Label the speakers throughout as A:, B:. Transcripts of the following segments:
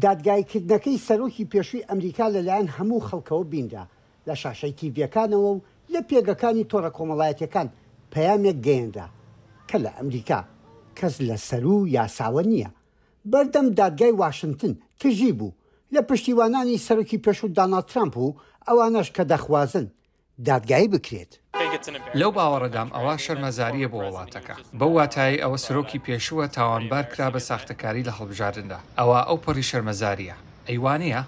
A: دادگاییکردنەکەی سەرۆکی پێشووی ئەمریکا لەلایەن هەموو خەڵکەوە بینرا، لە شاشەی تیڤییەکانەوە و لە پێگەکانی تۆڕە کۆمەڵایەتییەکان پەیامێک گەیەنرا کە لە ئەمریکا کەس لە سەروو یاساوە نییە. بەردەم دادگای واشنتن تژی بوو لە پشتیوانانی سەرۆکی پێشوو داناڵد ترامپ و ئەوانەش کە دەخوازن دادگایی بکرێت.
B: لەو باوەڕەدام ئەوە شەرمەزارییە بۆ وڵاتەکە، بەو واتایەی ئەوە سەرۆکی پێشووە تاوانبار کرا بە ساختەکاری لە هەڵبژاردندا، ئەوە ئەوپەڕی شەرمەزارییە، ئەی وانییە؟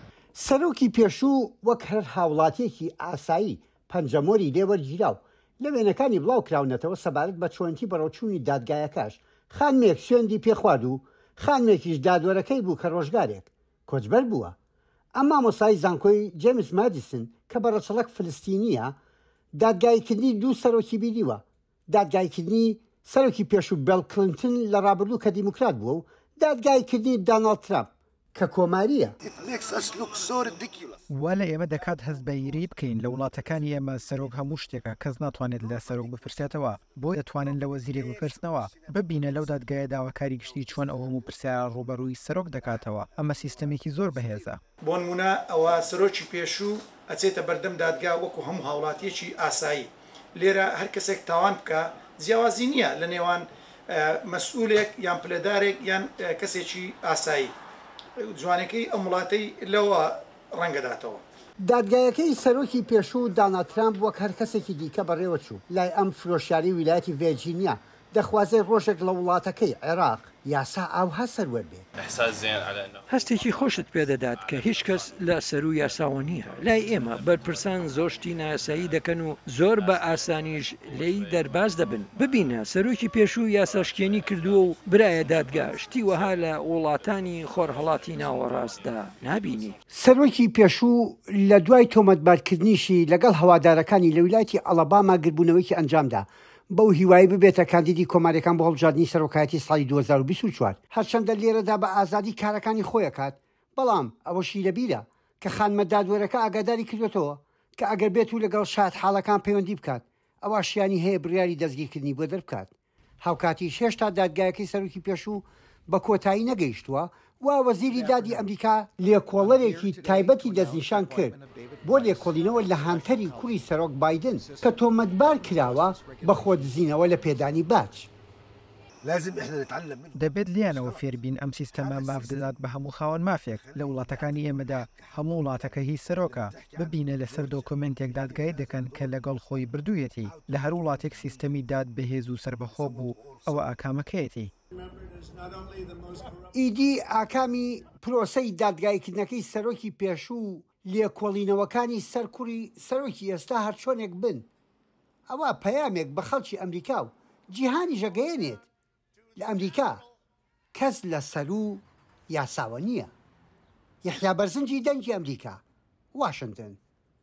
A: سەرۆکی پێشوو وەک هەر هاوڵاتییەکی ئاسایی پەنجەمۆری لێ وەرگیرا و لە وێنەکانی بڵاو کراونەتەوە سەبارەت بە چۆنێتی بەڕێوەچوونی دادگایەکەش خانمێک سوێندی پێ خوارد و خانمێکیش دادوەرەکەی بوو کە ڕۆژگارێک کۆچبەر بووە. ئەم مامۆستای زانکۆی جەیمس مادیسن کە بە ڕەچەڵەک فلستینییە، دادگاییکردنی دوو سەرۆکی بینیوە، دادگاییکردنی سەرۆکی پێشوو بێڵ کلنتن لە ڕابردوو کە دیموکرات بووە و دادگاییکردنی داناڵد ترامپ کە کۆمارییە.
C: وا لە ئێمە دەکات هەست بە ئیرەیی بکەین، لە وڵاتەکانی ئێمە سەرۆک هەموو شتێکە، کەس ناتوانێت لە سەرۆک بپرسێتەوە، بۆ دەتوانن لە وەزیرێک بپرسنەوە؟ ببینە لەو دادگایە داواکاری گشتی چۆن ئەو هەموو پرسیارە ڕووبەڕووی سەرۆک دەکاتەوە، ئەمە سیستەمێکی زۆر بەهێزە.
D: بۆنمونە ئەوە سەرۆکی پێشوو ئەچێتە بەردەم دادگا وەکو هەموو هاوڵاتیەکی ئاسایی، لێرە هەر کەسێک تاوان بکا جیاوازی نیە لە نێوان مەسئولێک یان پلەدارێک یان کەسێکی ئاسایی، جوانەکەی ئەم وڵاتەی لەوە ڕەنگەداتەوە.
A: دادگایەکەی سەرۆکی پێشوو داناڵد ترامپ وەک هەر کەسێکی دیکە بەڕێوەچوو، لای ئەم فرۆشیارەی ویلایەتی ڤێرجینیا دەخوازێت ڕۆژێک لە وڵاتەکەی، عێراق، یاسا ئاوها سەروەر بێت.
E: هەستێکی خۆشت پێدەدات کە هیچ کەس لە سەروو یاساوە نییە. لای ئێمە بەرپرسان زۆر شتی نایاسایی دەکەن و زۆر بە ئاسانیش لێی دەرباز دەبن. ببینە سەرۆکی پێشوو یاساشکێنی کردووە و برایە دادگا، شتی وەها لە وڵاتانی خۆرهەڵاتی ناوەڕاستدا نابینی.
A: سەرۆکی پێشوو لە دوای تۆمەتبارکردنیشی لەگەڵ هەوادارەکانی لە ویلایەتی ئەڵەباما گربوونەوەیەکی ئەنجامدا بەو هیوایەی ببێتە کاندیدی کۆماریەکان بۆ هەڵبژاردنی سەرۆکایەتی ساڵی 2024. هەرچەندە لێرەدا بە ئازادی کارەکانی خۆی ئەکات، بەڵام ئەوەشی لەبیرە کە خانمە دادوەرەکە ئاگاداری کردوەتەوە کە ئەگەر بێتو لەگەڵ شایەتحاڵەکان پەیوەندی بکات ئەوا شیانی هەیە بڕیاری دەستگیرکردنی بۆ دەربکات. هاوکاتیش هێشتا دادگایەکەی سەرۆکی پێشوو بە کۆتایی نەگەیشتووە و وەزیری دادی ئەمریکا لێکۆڵەرێکی تایبەتی دەستنیشان کرد بۆ لێکۆڵینەوە لە هانتەری کوڕی سەرۆک بایدن کە تۆمەتبار کراوە بە خۆدزینەوە لە پێدانی باج.
C: دەبێت لێیانەوە فێربین ئەم سیستەمە ماف دەدات بە هەموو خاوەن مافێک، لە وڵاتەکانی ئێمەدا هەموو وڵاتەکە هی سەرۆکە، ببینە لەسەر دۆکۆمێنتێک دادگایی دەکەن کە لەگەڵ خۆی بردوویەتی، لە هەر وڵاتێک سیستەمی داد بەهێز و سەربەخۆ بوو ئەوە ئاکامەکەیەتی.
A: ئیدی ئاکامی پرۆسەی دادگاییکردنەکەی سەرۆکی پێشوو و لێکۆڵینەوەکانی سەر کوڕی سەرۆکی ئێستا هەرچۆنێک بن، ئەوا پەیامێک بە خەڵکی ئەمریکا و جیهانیش ئەگەیەنێت لە ئەمریکا کەس لە سەروو یاساوە نییە. یەحیا بەرزنجی دەنگی ئەمریکا، واشنتن.